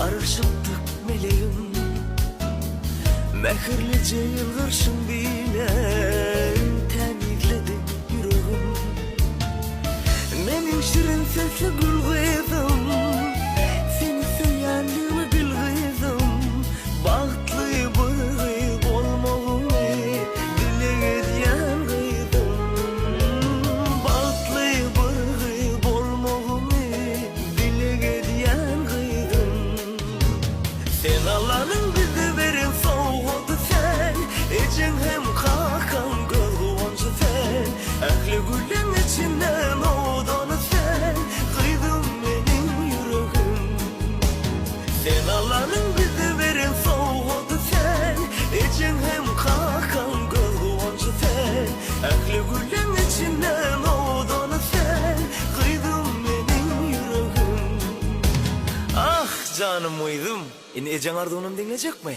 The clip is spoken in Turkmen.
Garaşypdyk melegim. Mähirlije ýylgyrşyň bilen tämizlediň ýüregim. Meniň şirin sesli gül gyzym, Seni söýýänligimi bil gyzym. Bagtly bir gyz bolmagyňy dileg edýän gyzym. Bagtly bir gyz bolmagyňy dileg edýän gyzym. Sen Allanyň bize beren sowgady sen, Ejeň hem kakaň göz guwanjy sen, Ähli gülleň içinden owadany sen, Gyzym meniň ýüregim. Sen Allanyň bize beren sowgady sen, Ejeň hem kakaň göz guwanjy sen, Ähli gülleň içinden owadany sen, Gyzym meniň ýüregim. Ah, janym gyzym, indi ejeň arzuwynam diňlejekmi?